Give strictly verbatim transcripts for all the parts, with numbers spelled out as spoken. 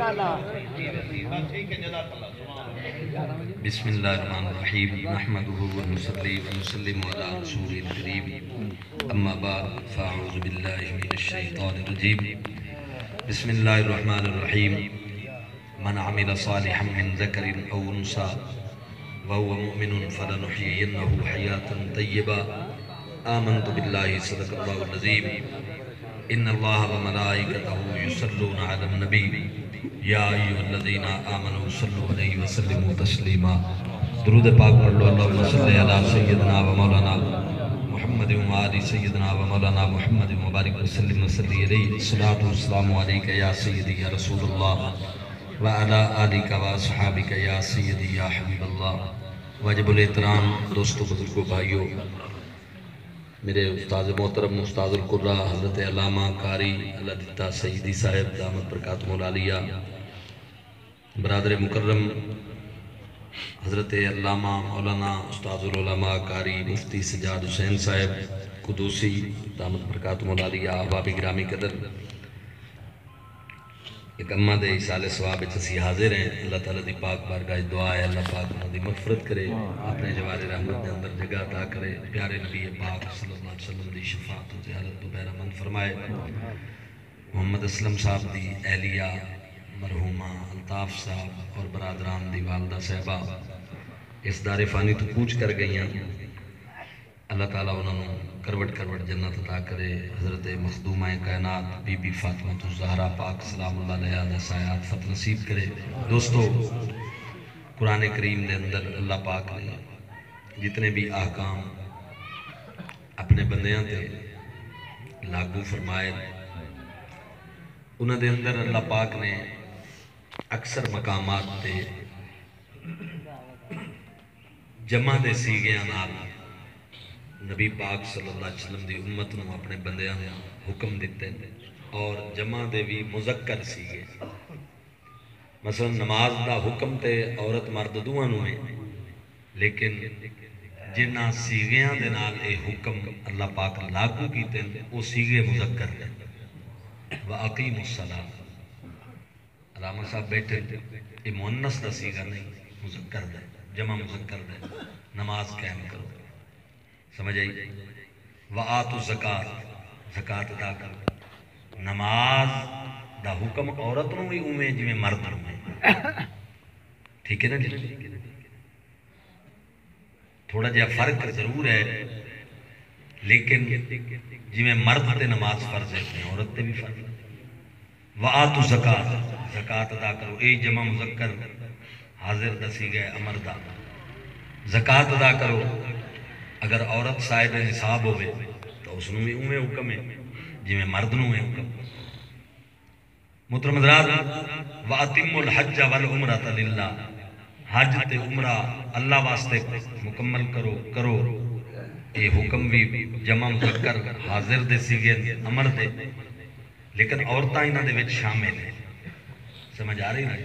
بسم اللہ الرحمن الرحیم، نحمده ونصلی ونسلم علی رسوله الکریم، اما بعد، فاعوذ باللہ من الشیطان الرجیم۔ بسم اللہ الرحمن الرحیم۔ من عمل صالحا من ذکر او انثی وهو مؤمن فلنحیینه حیاتا طیبہ۔ آمنت باللہ، صدق اللہ العظیم۔ ان اللہ وملائکتہ یصلون علی النبی، یا ایھا الذین آمنوا صلوا علیہ وسلموا تسلیما۔ درود پاک پڑھ لو، اللہم صل علی سیدنا و مولانا محمد و آل سیدنا و مولانا محمد وبارک وسلم وصلی علیہ۔ الصلاۃ والسلام علیک یا سیدی یا رسول اللہ، وعلی آلک و اصحابک یا سیدی یا حبیب اللہ۔ واجب الاحترام دوستو، بزرگو، بھائیو، میرے استاد محترم، استاد القراء، حضرت علامہ قاری اللہ دتا سعیدی صاحب دامت برکاتہم العالیہ، برادر مکرم، حضرت علامہ مولانا استاد العلماء قاری مفتی سجاد حسین صاحب قدوسی دامت برکاتہم العالیہ، احباب گرامی قدر، ایک اماں دے ایصال ثواب وچ اسی حاضر ہیں۔ اللہ تعالیٰ دی پاک بارگاہ وچ دعا ہے، اللہ پاک انہاں دی مغفرت کرے، اپنے جوار رحمت دے اندر جگہ عطا کرے، پیارے نبی پاک صلی اللہ علیہ وسلم دی شفاعت و زیارت توں بہرہ مند فرمائے۔ محمد اسلم صاحب دی اہلیہ مرحومہ الطاف صاحب اور برادران دی والدہ صاحبہ اس دار فانی توں کوچ کر گئیاں۔ اللہ تعالیٰ انہاں نوں کروٹ کروٹ جنت عطا کرے۔ حضرت مخدومہ کائنات بی بی فاطمۃ الزہرا پاک سلام اللہ علیہا دا سایہ عاطفت نصیب کرے۔ دوستو، قرآن کریم دے اندر اللہ پاک نے جتنے بھی احکام اپنے بندیاں تے لاگو فرمائے، انہاں دے اندر اللہ پاک نے اکثر مقامات تے جمع دے صیغیاں نال نبی پاک صلی اللہ علیہ وسلم دی امت نوں، اپنے بندیاں نوں حکم ݙتے، اور جمع دے وی مذکر صیغے۔ مثلاً نماز دا حکم تے عورت مرد ݙوہاں نوں ہے، لیکن جنہاں صیغیاں دے نال اے حکم اللہ پاک لاگو کیتے، او صیغے مذکر نے۔ وَأَقِيمُوا الصَّلَاةَ۔ علامہ صاحب بیٹھے، اے مؤنث دا صیغہ نہیں، مذکر دا ہے، جمع مذکر دا ہے۔ نماز قائم کرو، سمجھ آئی؟ وآتوا الزکوٰۃ، زکوٰۃ ادا کرو۔ نماز دا حکم عورت نوں وی اونویں جویں مرد نوں ہے۔ ٹھیک ہے نا جی؟ تھوڑا جہا فرق ضرور ہے، لیکن جویں مرد تے نماز فرض ہے، اویں عورت تے بھی فرض ہے۔ وآتوا الزکوٰۃ، زکوٰۃ ادا کرو۔ اے جمع مذکر حاضر دا صیغہ ہے امر دا۔ زکوٰۃ ادا کرو۔ اگر عورت صاحب نصاب ہوے تو اس نوں بھی اونویں حکم ہے جویں مرد نوں ہے حکم۔ محترم حضرات، وَأَتِمُّوا الْحَجَّ وَالْعُمْرَةَ لِلَّهِ، حج تے عمرہ اللہ واسطے مکمل کرو، کرو۔ اے حکم بھی جمع مذکر حاضر دے صیغے امر دے، لیکن عورتاں انہاں دے وچ شامل ہیں۔ سمجھ آ رہی نا؟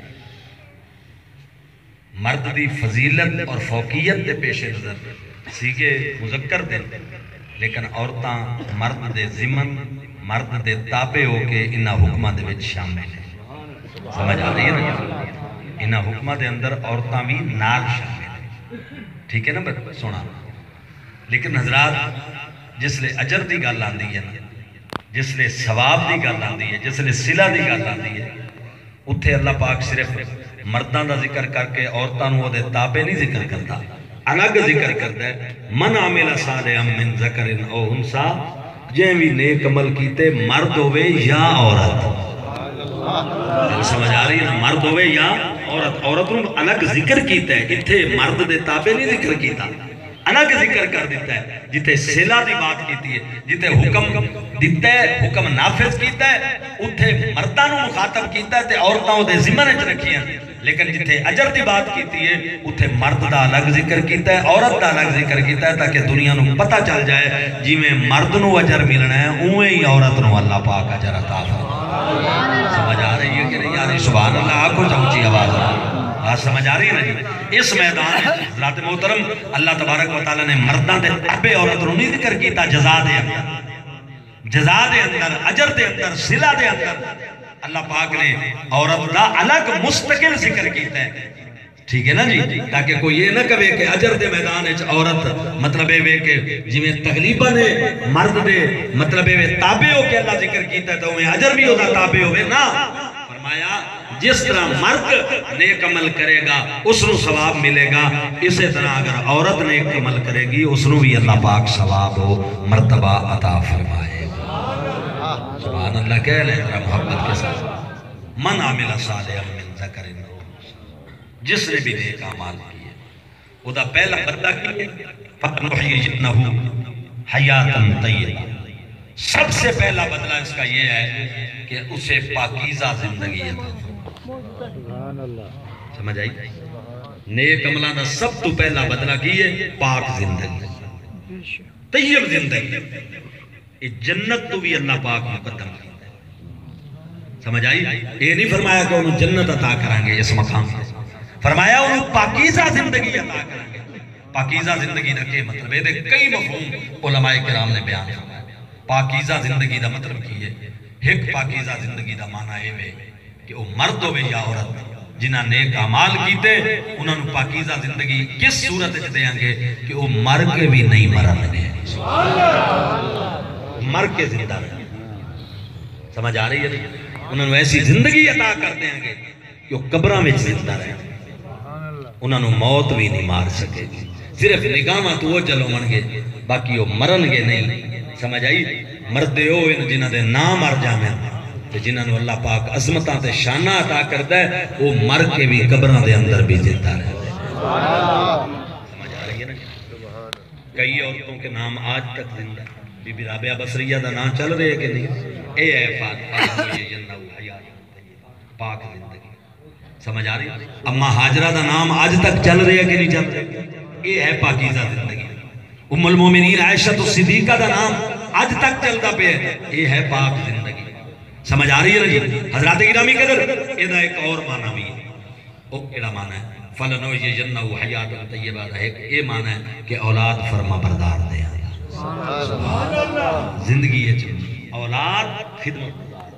مرد دی فضیلت اور فوقیت دے پیش نظر صیغے مذکر دے، لیکن عورتاں مرد دے ضمن، مرد دے تابع ہو کے انہاں حکماں دے وچ شامل ہیں۔ سمجھ آ رہی ہے نا؟ انہاں حکماں دے اندر عورتاں بھی نال شامل ہیں۔ ٹھیک ہے نا؟ بس سونا۔ لیکن حضرات، جس لے اجر دی گل آندی ہے نا، جس لے ثواب دی گل آندی ہے، جس لے صلہ دی گل آندی ہے، اتھے اللہ پاک صرف مرداں دا ذکر کر کے عورتاں نوں اودے تابع نہیں ذکر کردا، الگ ذکر کردا ہے۔ من عمل صالحا من ذکر او انثی، جیں وی نیک عمل کیتے، مرد ہووے یا عورت۔ گل سمجھ آ رہی ہے نا؟ مرد ہووے یا عورت، عورت نوں الگ ذکر کیتا ہے، اتھے مرد دے تابع نہیں ذکر کیتا۔ الگ ذکر کر دیتا ہے۔ جتھے صلہ دی بات کیتی ہے، جتھے حکم دیتا ہے، حکم نافذ کیتا ہے، اتھے مرداں نوں مخاطب کیتا ہے تے عورتاں اودے ضمن وچ رکھیاں۔ لیکن جتھے اجر دی بات کیتی ہے، اتھے مرد دا الگ ذکر کیتا ہے، عورت دا الگ ذکر کیتا ہے، تاکہ دنیا نوں پتہ چل جائے جویں مرد نوں اجر ملنا ہے، اونویں ہی عورت نوں اللہ پاک اجر عطا فرمائے۔ سمجھ آ رہی ہے کہ نہیں آ رہی؟ سبحان اللہ آکھو چا اچی آواز نال۔ ہاں، سمجھ آ رہی ہے نا جی؟ اس میدان وچ حضرات محترم، اللہ تبارک و تعالیٰ نے مرداں دے تابع عورت نوں نہیں ذکر کیتا جزا دے اندر، جزا دے اندر، اجر دے اندر، صلہ دے اندر۔ اللہ پاک نے عورت دا الگ مستقل ذکر کیتا ہے، ٹھیک ہے نا جی؟ تاکہ کوئی یہ نہ کہے کہ اجر دے میدان وچ عورت، مطلب اے وے کہ جویں تغلیباً مرد دے، مطلب اے وے، تابع ہو کے اللہ ذکر کیتا ہے، تو اوویں اجر بھی اودا تابع ہوے نا۔ فرمایا، جس طرح مرد نیک عمل کرے گا، اس نوں ثواب ملے گا، اسی طرح اگر عورت نیک عمل کرے گی، اس نوں بھی اللہ پاک ثواب و مرتبہ عطا فرمائے گا۔ سبحان اللہ، کہہ لیں ذرا محبت کے ساتھ، من عمل صالحا من ذکر، جس نے بھی نیک اعمال کیے، اودا پہلا بدلہ کی ہے؟ فَلَنُحْيِيَنَّهُ حَيَاةً طَيِّبَةً۔ سب سے پہلا بدلہ اس کا یہ ہے کہ اسے پاکیزہ زندگی عطا فرمائے۔ سمجھ آئی؟ نیک عملاں دا سب تو پہلا بدلہ کی ہے؟ پاک زندگی، طیب زندگی۔ اے جنت توں وی اللہ پاک مقدم کیتا ہے۔ سمجھ آئی؟ اے نہیں فرمایا کہ انہوں جنت عطا کریں گے اس مقام تے۔ فرمایا انہوں پاکیزہ زندگی عطا کریں گے۔ پاکیزہ زندگی دا کیا مطلب ہے؟ دے کئی مفہوم علماء کرام نے بیان فرمایا۔ پاکیزہ زندگی دا مطلب کی ہے؟ ایک پاکیزہ زندگی دا معنی اے ہے کہ او مرد ہووے یا عورت، جنہاں نیک اعمال کیتے، انہاں نوں پاکیزہ زندگی کس صورت وچ دیاں گے کہ او مر کے وی نہیں مرن گے، مر کے زندہ رہن۔ سمجھ آ رہی ہے نا؟ انہاں نوں ایسی زندگی عطا کر دیاں گے کہ او قبراں وچ زندہ رہن، انہاں نوں موت وی نہیں مار سکے گی۔ صرف نگاہاں توں اوجھل ہوون گے، باقی او مرن گے نہیں۔ سمجھ آئی؟ مردے او ہن جنہاں دے ناں مر جاون، تے جنہاں نوں اللہ پاک عظمتاں تے شاناں عطا کردا ہے، او مر کے وی قبراں دے اندر وی زندہ رہندے۔ سمجھ آ رہی ہے نا؟ کئی عورتوں کے نام آج تک زندہ ہیں۔ بی بی رابعہ بصریہ دا ناں چل رہے کہ نہیں؟ اے ہے پاک، پاک ہوئی ہے جنہ حیات طیبہ، پاک زندگی۔ سمجھ آ رہی؟ اماں ہاجرہ دا نام اج تک چل رہا ہے کہ نہیں چل رہا؟ اے ہے پاکیزہ زندگی۔ ام المومنین عائشہ الصدیقہ دا نام اج تک چلدا پیا ہے، اے ہے پاک زندگی۔ سمجھ آ رہی ہے نا جی؟ حضرات گرامی قدر، اے دا ایک اور معنی بھی ہے۔ او کیڑا معنی ہے؟ فَلَنُحْيِيَنَّهُ حَيَاةً طَيِّبَةً دا ایک اے معنی ہے کہ اولاد فرما بردار دے۔ زندگی وچ اولاد خدمت گزار۔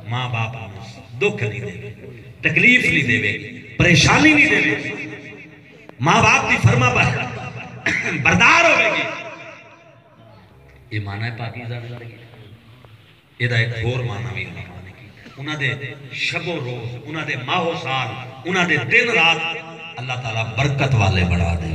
ماں باپ نوں دکھ نہیں دے، تکلیف نہیں دے، پریشانی نہیں دے، ماں باپ دی فرما بر-، بردار ہوے گی۔ یہ معنی ہے پاکیزہ زندگی۔ یہ دا ایک ہور معنی بھی انہاں نے کیتا۔ انہاں دے شب و روز، انہاں دے ماہ و سال، انہاں دے دن رات اللہ تعالیٰ برکت والے بنا دے۔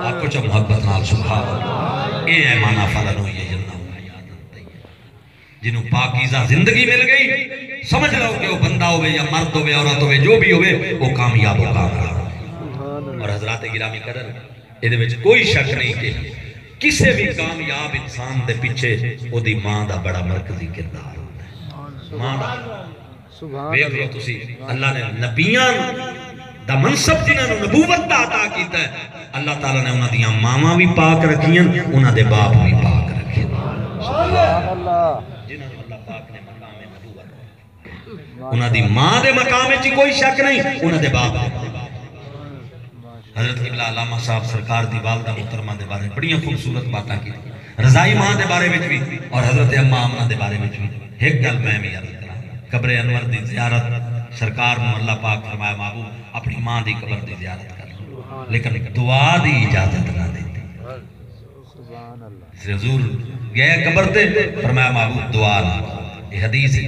آکھو چا محبت نال سبحان اللہ۔ اے ہے معنی فَلَنُحْيِيَنَّهُ حَيَاةً طَيِّبَةً۔ جنوں پاکیزہ زندگی مل گئی، سمجھ لو کہ وہ بندہ ہوے یا مرد ہوے، عورت ہوے، جو بھی ہوے، وہ کامیاب و کامران ہوے۔ اور حضرات گرامی قدر، اے دے وچ کوئی شک نہیں کہ کسے بھی کامیاب انسان دے پیچھے او دی ماں دا بڑا مرکزی کردار ہوندا ہے۔ ماں دا ویکھ لو تسی، اللہ نے نبیاں دا منصب جنہاں نوں نبوت دا عطا کیتا ہے، اللہ تعالیٰ نے انہاں دیاں ماواں بھی پاک رکھیاں، انہاں دے باپ بھی پاک رکھے۔ سبحان اللہ۔ جنہاں نوں اللہ پاک نے مقام نبوت، انہاں دی ماں دے مقام وچ کوئی شک نہیں، انہاں دے باپ دے۔ حضرت قبلہ علامہ صاحب سرکار دی والدہ محترمہ دے بارے بڑیاں خوبصورت باتاں کی، رضائی ماں دے بارے وچ بھی اور حضرت اماں آمنہ دے بارے وچ بھی۔ ایک گل میں بھی عرض کراں، قبر انور دی زیارت سرکار نوں اللہ پاک فرمایا، محبوب اپنی ماں دی قبر دی زیارت کر، لیکن دعا دی اجازت نہ دیتی۔ حضور گئے قبر تے، فرمایا، محبوب دعا نہ۔ یہ حدیث ہے۔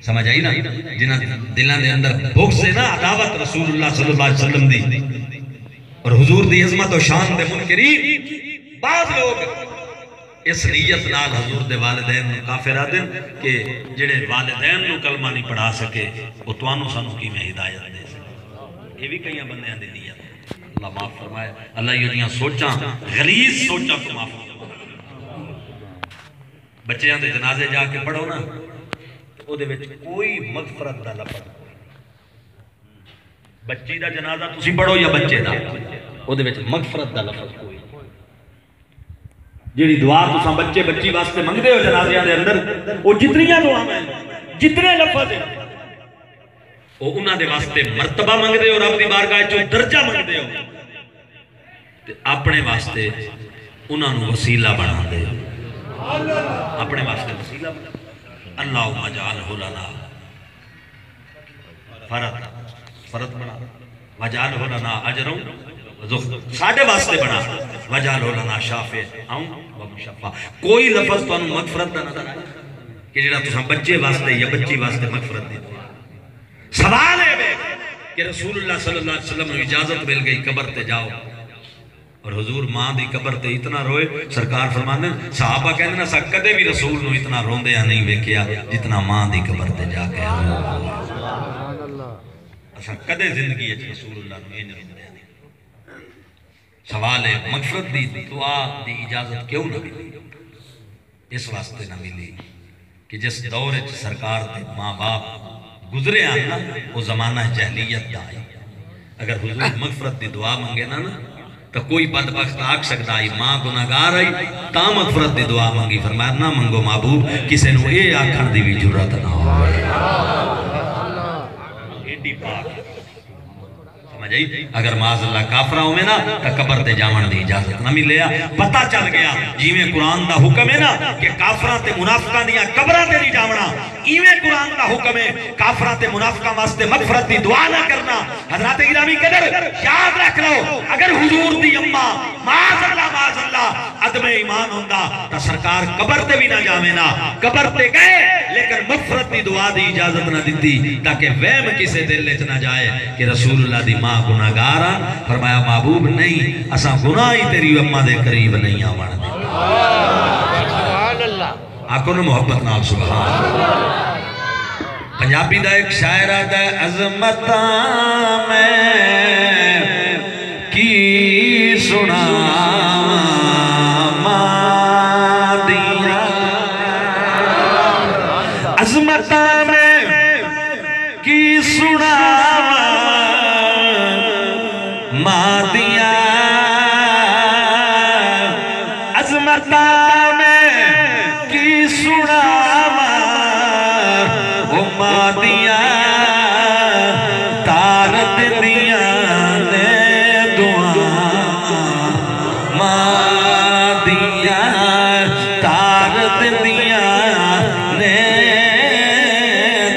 سمجھ آئی نا؟ جنہاں دلاں دے اندر بغض ہے نا، عداوت رسول اللہ صلی اللہ علیہ وسلم دی اور حضور دی عظمت و شان دے منکرین، بعض لوگ اس نیت نال حضور دے والدین نوں کافر آدن کہ جڑے والدین نوں کلمہ نہیں پڑھا سکے، وہ تانوں سانوں کیویں ہدایت دے سکے؟ یہ بھی کئی بندیاں دی نیت ہے۔ اللہ معاف فرمائے، اللہ یہ دیاں سوچاں، غلیظ سوچاں تو معاف فرمائے۔ بچیاں دے جنازے جا کے پڑھو نا، او دے وچ کوئی مغفرت دا لفظ کوئی۔ بچی دا جنازہ تسی پڑھو یا بچے دا، او دے وچ مغفرت دا لفظ کوئی۔ جیڑھی دعا تساں بچے بچی واسطے منگدے ہو جنازیاں دے اندر، او جتنیاں دعاواں ہیں، جتنے لفظ ہیں، او انہاں دے واسطے مرتبہ منگدے ہو، رب دی بارگاہ چوں درجہ منگدے ہو۔ تے اپنے واسطے انہاں نوں وسیلہ بݨا دے۔ اپنے واسطے وسیلہ بݨا۔ اللہم اجعلہ لنا فرد، فرد بنا، واجعلہ لنا اجرا وذخرا، ساڈے واسطے بنا، واجعلہ لنا شافعا و مشفعا۔ کوئی لفظ تانوں مغفرت دا نظر آیا کہ جڑا تساں بچے واسطے یا بچی واسطے مغفرت دی دعا؟ سوال اے وے کہ رسول اللہ صلی اللہ علیہ وسلم نوں اجازت مل گئی قبر تے جاؤ، اور حضور ماں دی قبر تے اتنا روئے، سرکار فرماندے، صحابہ کہندے، اساں کدے بھی رسول نوں اتنا روندے ہاں نہیں ویکھیا جتنا ماں دی قبر تے جا کے۔ اساں کدے زندگی اچ رسول اللہ نوں انج روندے ہاں نہیں۔ سوال ہے، مغفرت دی دعا دی اجازت کیوں نہ ملی؟ اس واسطے نہ ملی کہ جس دور اچ سرکار دے ماں باپ گزرے ہن نا، او زمانہ جہلیت دا ہئی۔ اگر حضور مغفرت دی دعا منگے نا نا، تاں کوئی بدبخت آکھ سکدا ہئی، ماں گناہگار ہئی، تاں مغفرت دی دعا منگی۔ فرمایا، نہ منگو محبوب، کسے نوں اے آکھݨ دی وی جرات نہ ہووے۔ ایڈی پاک۔ سمجھ آئی؟ اگر معاذ اللہ کافرہ ہووے نا، تاں قبر تے جاوݨ دی اجازت نہ ملے۔ پتہ چل گیا، جیویں قرآن دا حکم ہے نا کہ کافراں تے منافقاں دیاں قبراں تے نہیں جاوݨا، ایویں قرآن دا حکم ہے کافراں تے منافقاں واسطے مغفرت دی دعا نہ کرنا۔ حضرات گرامی قدر، یاد رکھ لو، اگر حضور دی اماں، معاذ اللہ، معاذ اللہ، عدم ایمان ہوندا تاں سرکار قبر تے وی نہ جاویں نا۔ قبر تے گئے، لیکن مغفرت دی دعا دی اجازت نہ دتی، تاکہ وہم کسے دل اچ نہ جائے کہ رسول اللہ دی ماں گناہگار ہن۔ فرمایا، محبوب نہیں، اساں گناہ ہی تیری اماں دے قریب نہیں آوݨ ݙتا۔ سبحان اللہ۔ آکھو نا محبت نال سبحان اللہ۔ پنجابی دا ایک شاعر آہدا ہے، عظمتاں میں کی سݨاواں ماں دیاں، عظمتاں میں کی سݨاواں ماں دیاں، عظمتاں میں کی سݨاواں او ماں دیاں۔ تار ݙیندیاں نے دعاواں ماں دیاں، تار ݙیندیاں نے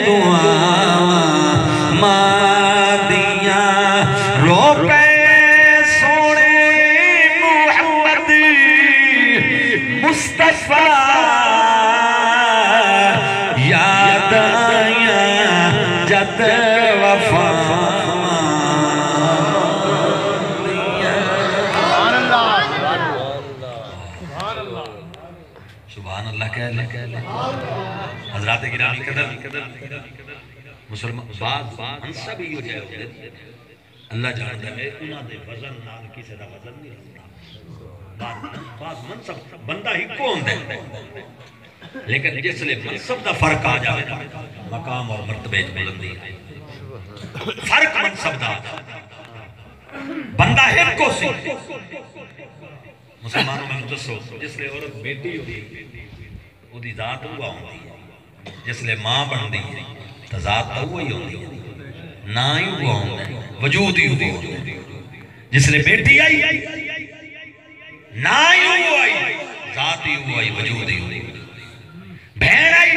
دعاواں ماں دیاں۔ رو پئے سوہݨے محمد مصطفیٰ، یاد آئیاں جد وفاواں۔ سبحان اللہ، سبحان اللہ کہہ لے۔ حضرات گرامی قدر، مسلمان بعض منصب ہی ہو جائے ہوندے، اللہ جاندا ہے، انہاں دے وزن نال کسے دا وزن نہیں رلدا۔ بعض، بعض منصب، بندہ ہکو ہوندا ہے، لیکن جس لے منصب دا فرق آ جاوے نا، مقام اور مرتبے وچ بلندی آ جاندی۔ فرق منصب دا، بندہ ہکو سی۔ مسلمانوں، مینوں دسو، جس لے عورت بیٹی ہوندی ہے، اودی ذات اوہا ہوندی ہے۔ جس لے ماں بݨدی ہے، تاں ذات تاں اوہی ہوندی ہے، ناں ہی اوہا ہوندا ہے، وجود ہی اوہا ہوندا ہے۔ جس لے بیٹی آئی، ناں ہی اوہا آئی، ذات ہی اوہا آئی، وجود ہی اوہا آئی۔ بھیݨ آئی،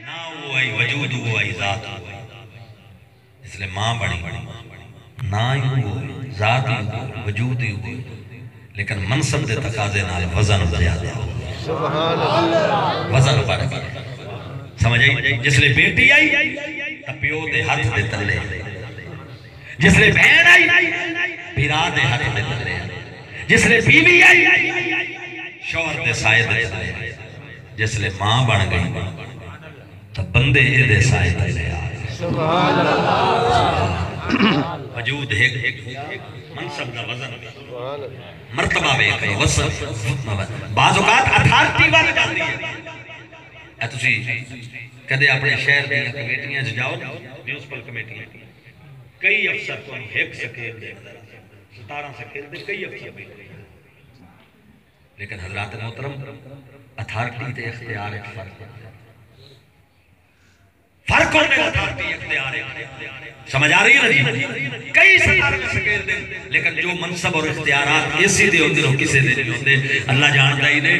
ناں اوہا آئی، وجود اوہا آئی، ذات اوہا آئی۔ جس لے ماں بݨی، ناں ہی اوہو، ذات ہی اوہو، وجود ہی اوہو، لیکن منصب دے تقاضے نال وزن زیادہ ہو ڳیا۔ سبحان اللہ۔ وزن بڑھ ڳیا۔ سمجھ آئی؟ جس لے بیٹی آئی تاں پیو دے ہتھ دے تلے، جس لے بھیݨ آئی بھرا دے ہتھ دے تلے، جس لے بیوی آئی شوہر دے سائے دے تلے، جس لے ماں بݨ ڳئی تاں بندے ایندے سائے تلے آ ڳئے۔ سبحان اللہ۔ وجود ہک، منصب دا وزن، مرتبہ ویکھ لو، وزن۔ بعض اوقات اتھارٹی ودھ جاندی ہے۔ اے تسی کدے اپݨے شہر دیاں کمیٹیاں چ جاؤ، میونسپل کمیٹیاں، کئی افسر تہاکوں ہک سکیل دے، ستارہ سکیل دے کئی افسر بیٹھے۔ لیکن حضرات محترم، اتھارٹی تے اختیار اچ فرق ہے۔ ہر قوم دے اتھارٹی اختیار ہے۔ سمجھ آ رہی ہے نا جی؟ کئی ستارے سکیل دے، لیکن جو منصب اور اختیارات اے سی دے ہوندے، او کسے دے نہیں ہوندے۔ اللہ جاندا ہی نے۔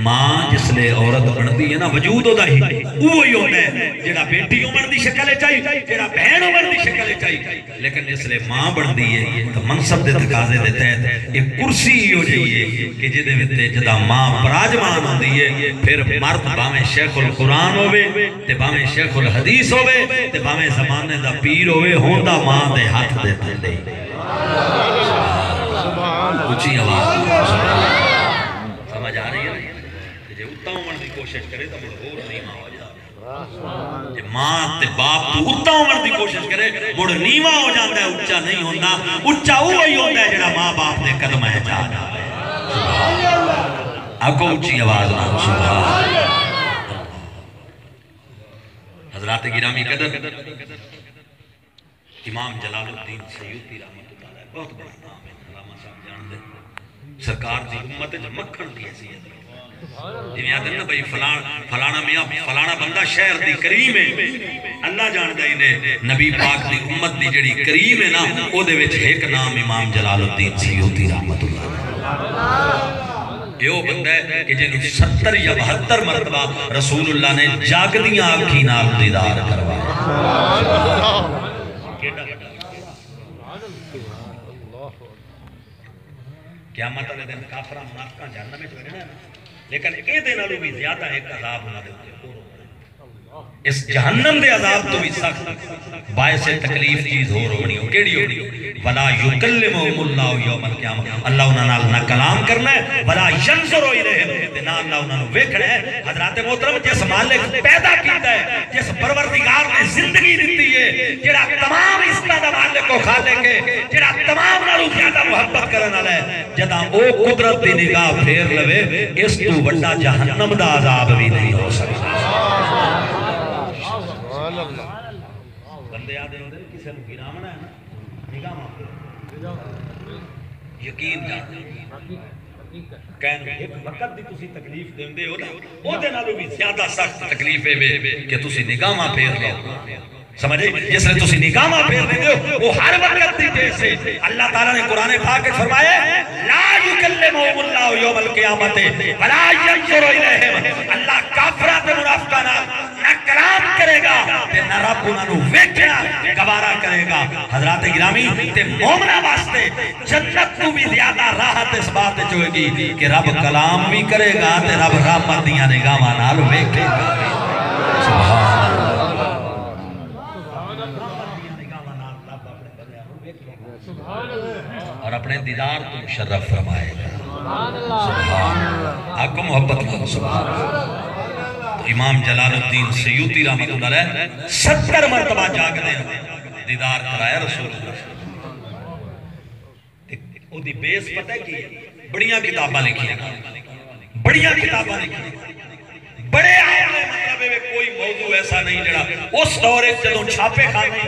ماں جس لے عورت بندی ہے نا، وجود او دا ہی اوہی ہوندا ہے جیڑا بیٹی ہووݨ دی شکل اچ آئی، جیڑا بہن ہووݨ دی شکل اچ آئی۔ لیکن جس لے ماں بندی ہے تو منصب دے تقاضے دے تحت ایک کرسی ہی ہو جائی ہے کہ جدے وچ تے جدا ماں پراجمان ہوندی ہے، پھر مرد بھاویں شیخ القرآن ہووے تے بھاویں شیخ الحدیث ہووے تے بھاویں زمانے دا پیر ہووے، ہوندا ماں دے ہتھ دے تلے۔ اچھی آواز۔ سمجھ آ رہی ہے؟ تے جے اتاں ہووݨ دی کوشش کرے تاں مڑ ہور نیواں ہو جاندا ہے۔ جے ماں تے باپ توں اتاں ہووݨ دی کوشش کرے، مڑ نیواں ہو جاندا ہے، اچا نہیں ہوندا۔ اچا اوہی ہوندا ہے جیڑھا ماں باپ دے قدماں اچ آ جاندا ہے۔ آکھو اچی آواز نال سبحان اللہ۔ حضرات گرامی قدر، امام جلال الدین سیوطی رحمۃ اللہ علیہ بہت بڑا نام ہے، علامہ صاحب ڄاݨدے۔ سرکار دی امت وچ مکھݨ دی حیثیت ہے۔ جیویں آہدن نا بھئی فلاݨ، فلاݨا میاں، فلاݨا بندہ شہر دی کریم ہے۔ اللہ ڄاݨدا ہی نے، نبی پاک دی امت دی جیڑھی کریم ہے نا، او دے وچ ہک نام امام جلال الدین سیوطی رحمۃ اللہ علیہ۔ اے او بندہ ہے کہ جینوں ستر یا بہتر مرتبہ رسول اللہ نے جاگدیاں اکھیں نال دیدار کروایا۔ قیامت والے دن کافراں منافقاں جہنم وچ ونڄݨا ہے نا، لیکن ایندے نالوں وی زیادہ ہک عذاب انہاں دے اتے ہور ہووݨا ہے۔ اس جہنم دے عذاب توں وی سخت باعث تکلیف چیز ہور ہووݨی ہے۔ او کیڑھی ہووݨی؟ ولا یکلمہم اللہ یوم القیامہ، اللہ انہاں نال نہ کلام کرنا ہے، ولا ینظر الیہم، تے نہ اللہ انہاں نوں ویکھݨا ہے۔ حضرات محترم، جس مالک پیدا کیتا ہے، جس پروردگار نے زندگی ݙتی ہے، جیڑھا تمام رزقاں دا مالک و خالق ہے، جیڑھا تمام نالوں زیادہ محبت کرݨ والا ہے، جݙاں او قدرت دی نگاہ پھیر لوے، اس توں وݙا جہنم دا عذاب وی نہیں ہو سڳدا۔ بندے آہدے ہوندے نے، کسے نوں گراوݨا ہے نا، نگاہواں پھیر۔ یقین جان۔ کہیں نوں ہک وقت دی تسی تکلیف ݙیندے ہو نا، اوندے نالوں وی زیادہ سخت تکلیف اے وے کہ تسی نگاہواں پھیر لو۔ سمجھ آئی؟ جس لے تسی نگاہواں پھیر ݙیندے ہو، او ہر وقت دی ٹیس ہے۔ اللہ تعالیٰ نے قرآن پاک وچ فرمایا ہے، لا یکلمہم اللہ یوم القیامۃ ولا ینظر الیہم۔ اللہ کافراں تے منافقاں نال نہ کلام کرے گا تے نہ رب انہاں نوں ویکھݨا گوارا کرے گا۔ حضرات گرامی، تے مومناں واسطے جنت توں وی زیادہ راحت اس بات وچ ہوئے گی کہ رب کلام وی کرے گا تے رب رحمت دیاں نگاہواں نال ویکھے گا۔ سبحان اللہ۔ اور اپنے دیدار توں مشرف فرمائے گا۔ سبحان اللہ۔ آکھو محبت نال سبحان اللہ۔ تو امام جلال الدین سیوطی رحمۃ اللہ علیہ ستر مرتبہ جاگدے دیدار کرایا رسول اللہ۔ تے اوندی بیس پتہ ہے کی ہے؟ بڑیاں کتاباں لکھیاں، بڑیاں کتاباں لکھیاں، بڑے عالم ہیں، مطلب ہے کوئی موضوع ایسا نہیں جڑا اس دور وچ جدوں چھاپے خانے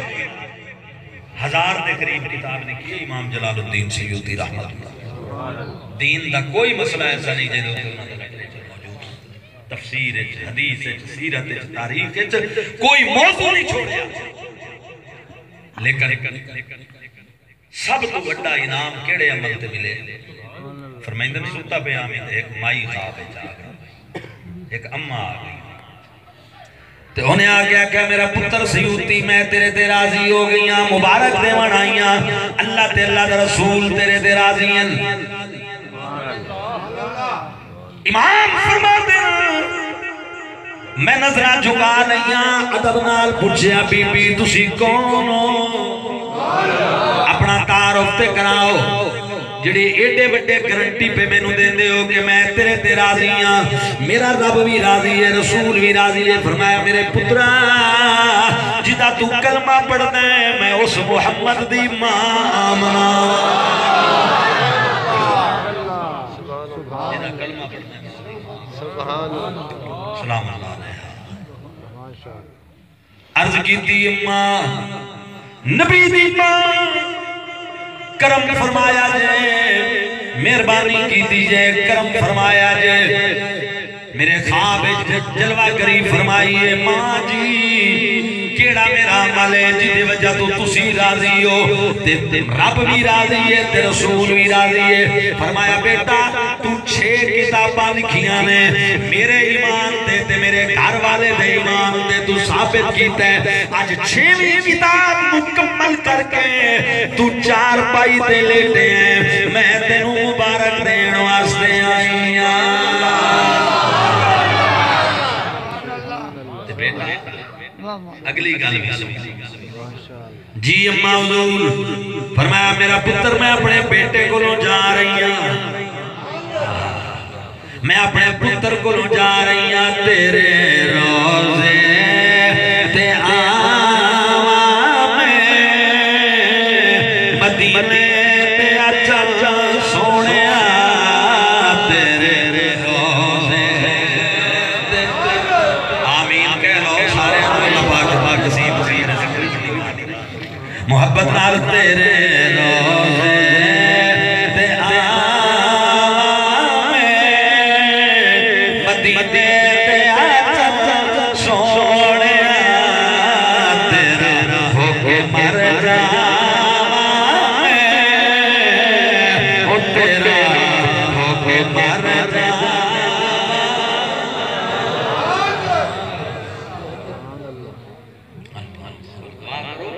ہزار دے قریب کتاب لکھی ہے امام جلال الدین سیوطی رحمۃ اللہ۔ دین دا کوئی مسئلہ ایسا نہیں جے موجود۔ تفسیر وچ، حدیث وچ، سیرت وچ، تاریخ وچ کوئی موضوع نہیں چھوڑیا۔ لیکن سب توں وݙا انعام کیڑھے عمل تے ملے؟ فرمائندے نے، ستا پیا ہاں تے ہک مائی خواب وچ آ گئی، ہک اماں آ گئی۔ تے انہیں آ کے آکھیا، میرا پتر سیوطی، میں تیرے تے راضی ہو گئی ہاں، مبارک ݙیوݨ آئی ہاں، اللہ تے اللہ دا رسول تیرے تے راضی ہن۔ امام فرماندے نے، میں نظراں جھکا لئیاں، ادب نال پچھیا، بی بی تسی کون ہو؟ اپنا تعارف تے کراؤ۔ جڑے ایڈے وڈے گارنٹی پہ مینوں دیندے ہو کہ میں تیرے تے راضی ہاں، میرا رب وی راضی ہے، رسول وی راضی ہے۔ فرمایا، میرے پترا، جدا تو کلمہ پڑھدا ہے، میں اس محمد دی ماں آمنہ۔ جدا کلمہ پڑھدا ہے۔ سبحان اللہ۔ سلام اللہ علیہ۔ عرض کیتی، اماں، نبی دی ماں، کرم فرمایا جے، مہربانی کیتی جے، کرم فرمایا جے۔ میرے خواب وچ جلوہ گری فرمائی ہے، ماں جی، کیڑا میرا عمل ہے جدی وجہ تو تسی راضی ہو، تے رب بھی راضی ہے، تے رسول بھی راضی ہے؟ فرمایا، بیٹا، تو چھ کتاباں لکھیاں نے، میرے ایمان تے، تے میرے گھر والے دے ایمان تے تو ثابت کیتا ہے۔ اج چھیویں کتاب مکمل کر کے تو چارپائی تے لیٹے ہیں، میں تینوں مبارک دین واسطے آئی ہاں۔ تے بیٹا، اگلی گل بھی سن۔ جی اماں حضور، فرمایا، میرا پتر، میں اپنے بیٹے کولوں جا رہی ہاں۔ میں اپنے پتر کولوں جا رہی ہاں، تیرے روضے تے آواں میں، مدینے تے اچاں سوہݨیا، تیرے روضے تے۔ آمین کہہ لو سارے، اللہ پاک، پاک نصیب کرے۔ محبت نال تیرے روضے تے آواں میں، مدینے تے اچاں سوہݨیا، تیرا ہو کے مر جاواں میں، او تیرا ہو کے مر جاواں۔ دعا کرو،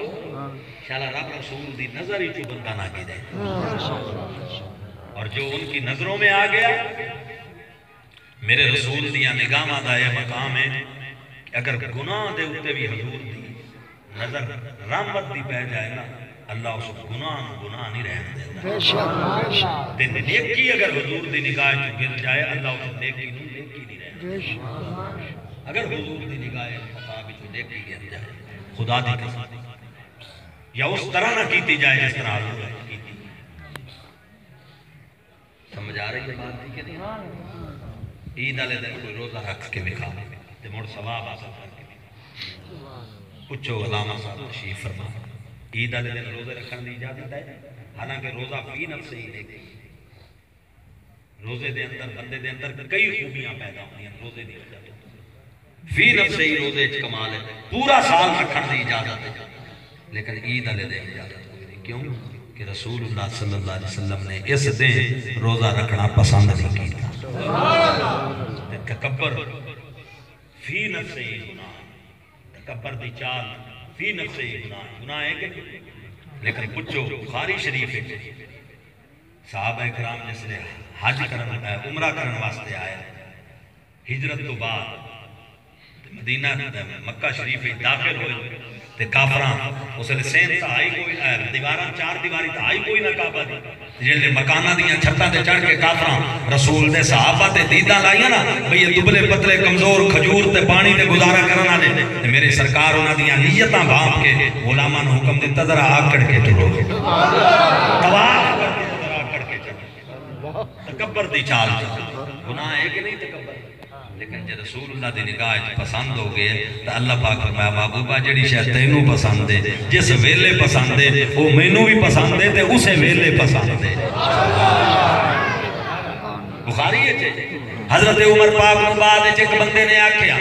شالا رب رسول دی نظر ہی چوں بندہ نہ گرے۔ اور جو ان کی نظروں میں آ گیا، میرے رسول دیاں نگاہاں دا یہ مقام ہے کہ اگر گناہ دے اُتے بھی حضور دی نظر رحمت دی پے جائے نا، اللہ اس گناہ نوں گناہ نہیں رہن دیندا۔ بے شک، بے شک۔ تے نیکی اگر حضور دی نگاہ چوں گر جائے، اللہ اس نیکی نوں نیکی نہیں رہن دیندا۔ بے شک۔ اگر حضور دی نگاہ خطا وچوں نیکی گر جائے، خدا دی قسم، یا اس طرح نہ کیتی جائے جس طرح حضور نے کیتی۔ سمجھ آ رہی ہے بات دی کہ نہیں؟ عید والے دن کوئی روزہ رکھ کے وکھا تے مڑ ثواب حاصل کر کے وکھا۔ پچھو علامہ صاحب تشریف فرما، عید والے دن روزے رکھن دی اجازت ہے؟ حالانکہ روزہ فی نفسہ ہی نیکی ہے۔ روزے دے اندر، بندے دے اندر کئی خوبیاں پیدا ہوندیاں روزے دی وجہ تو۔ فی نفسہ ہی روزے اچ کمال ہے، پورا سال رکھݨ دی اجازت ہے، لیکن عید والے دن اجازت کوئی نہیں۔ کیوں؟ کہ رسول اللہ صلی اللہ علیہ وسلم نے اس دن روزہ رکھݨا پسند نہیں کیتا۔ تے تکبر فی نفسہ ہی گناہ، تکبر دی چال فی نفسہ ہی گناہ، گناہ ہے کہ نہیں؟ لیکن پچھو بخاری شریف وچ صحابہ کرام جس لے حج کرن، عمرہ کرن واسطے آئے، ہجرت تو بعد تے مدینہ، مکہ شریف وچ داخل ہوئے تے کافراں اس ویلے سیندھ تاں ہئی کوئی، اے، دیواراں، چار دیواری تاں ہئی کوئی نہ کعبہ دی۔ تے جیڑھے مکاناں دیاں چھتاں تے چڑھ کے کافراں رسول دے صحابہ تے دیداں لائیاں نا، بھئی اے دبلے پتلے کمزور کھجور تے پاݨی تے گزارا کرݨ والے، تے میرے سرکار انہاں دیاں نیتاں بھانپ کے غلاماں نوں حکم ݙتا، ذرا آکڑ کے ٹرو۔ طواف کر کے ذرا آکڑ کے چلو۔ تکبر دی چال چل۔ گناہ ہے کہ نہیں تکبر؟ لیکن جے رسول اللہ دی نگاہ وچ پسند ہو ڳئے تاں اللہ پاک فرمایا، محبوبہ، جیڑھی شے تینوں پسند ہے، جس ویلے پسند ہے، او مینوں وی پسند ہے تے اسے ویلے پسند ہے۔ بخاری وچ ہے۔ حضرت عمر پاک نوں بعد وچ ہک بندے نے آکھیا،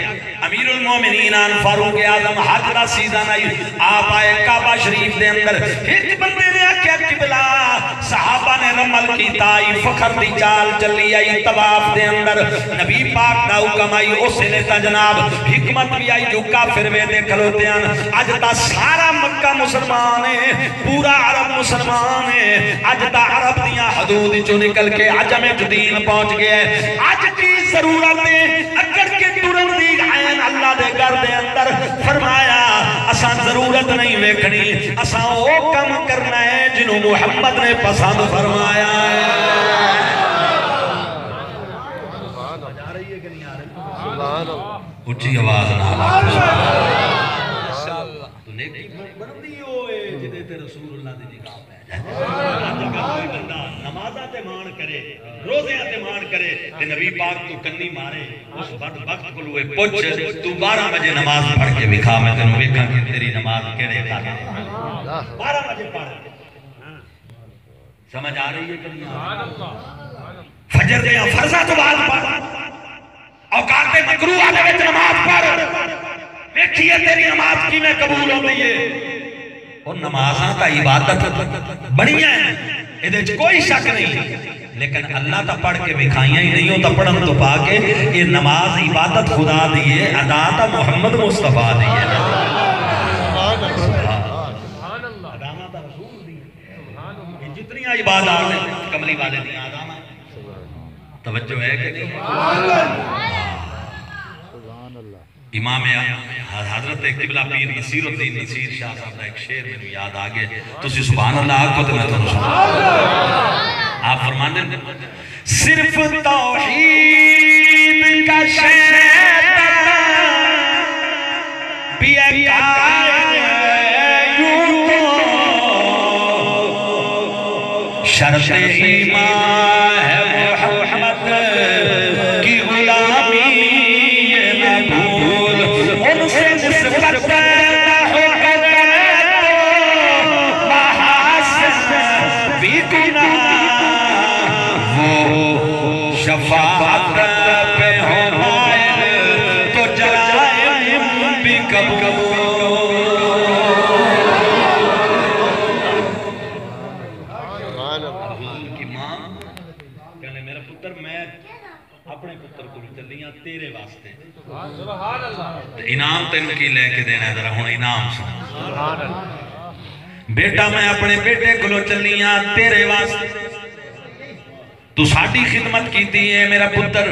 امیر المومنین آن فاروق اعظم، حج دا سیزن آئی، آپ آئے کعبہ شریف دے اندر۔ ہک بندے نے آکھیا، قبلہ، صحابہ نے رمل کیتا آئی، فخر دی چال چلی آئی، طواف دے اندر نبی پاک دا حکم آئی، اس ویلے تاں جناب حکمت بھی آئی جو کافر ویندے کھلوتے ہن۔ اج تاں سارا مکہ مسلمان ہے، پورا عرب مسلمان ہے۔ اج تاں عرب دیاں حدود چوں نکل کے عجم وچ دین پہنچ گیا ہے۔ اج کی ضرورت ہے اکڑ کے ٹرن دی؟ عین اللہ دے گھر دے اندر فرمایا، اساں ضرورت نہیں ویکھنی، اساں او کم کرنا ہے جنوں محمد نے پسند فرمایا ہے۔ اچھی آواز نال آکھو۔ تو نیکی بݨدی ہوئے جدے تے رسول اللہ دی نگاہ پے جائے۔ اڄ اگر کوئی بندہ نمازاں تے ماݨ کرے، روزیاں تے ماݨ کرے تے نبی پاک توں کنی مارے، اس بدبخت کولوں اے پچھ، توں بارہ وجے نماز پڑھ کے وکھا، میں تینوں ویکھاں کہ تیری نماز کیڑھے کر۔ بارہ وجے پڑھ۔ سمجھ آ رہی ہے کہ نہیں آ رہی؟ فجر دیاں فرضاں توں بعد پڑھ۔ اوقات مکروہ دے وچ نماز پڑھ، ویکھیے تیری نماز کیویں قبول ہوندی ہے۔ او نمازاں تاں عبادت بݨیاں ہن، ایندے وچ کوئی شک نہیں، لیکن اللہ تاں پڑھ کے وکھائیاں ہی نہیں، او تاں پڑھݨ توں پا کے اے نماز عبادت خدا دی ہے، ادا تاں محمد مصطفیٰ دی ہے۔ اداواں تاں رسول دی، اے جتنیاں عبادات ہیں کملی والے دیاں اداواں۔ توجہ ہے کہ نہیں؟ امام حضرت قبلہ پیر نصیر الدین نصیر شاہ صاحب دا ایک شعر مینوں یاد آ گیا، تسی سبحان اللہ آکھو تے میں تانوں سنا۔ آپ فرماندے، صرف توحید کا شیطان بھی قائل ہے یوں تو، شرط ایمان ہے محمد کی غلامی، یہ نہ بھول، ان سے نسبت نہ ہو قدر تو محاسن بھی گناہ، وہ شفاعت پہ ہو مائل تو جرائم بھی قبول۔ حضور کی ماں کہنے، میرا پتر، میں اپنے پتر کولوں چلی ہاں تیرے واسطے۔ تے انعام تینوں کی لے کے دینا ہے، ذرا ہن انعام سن۔ بیٹا، میں اپنے بیٹے کولوں چلی ہاں تیرے واسطے۔ تو ساڈی خدمت کیتی ہے، میرا پتر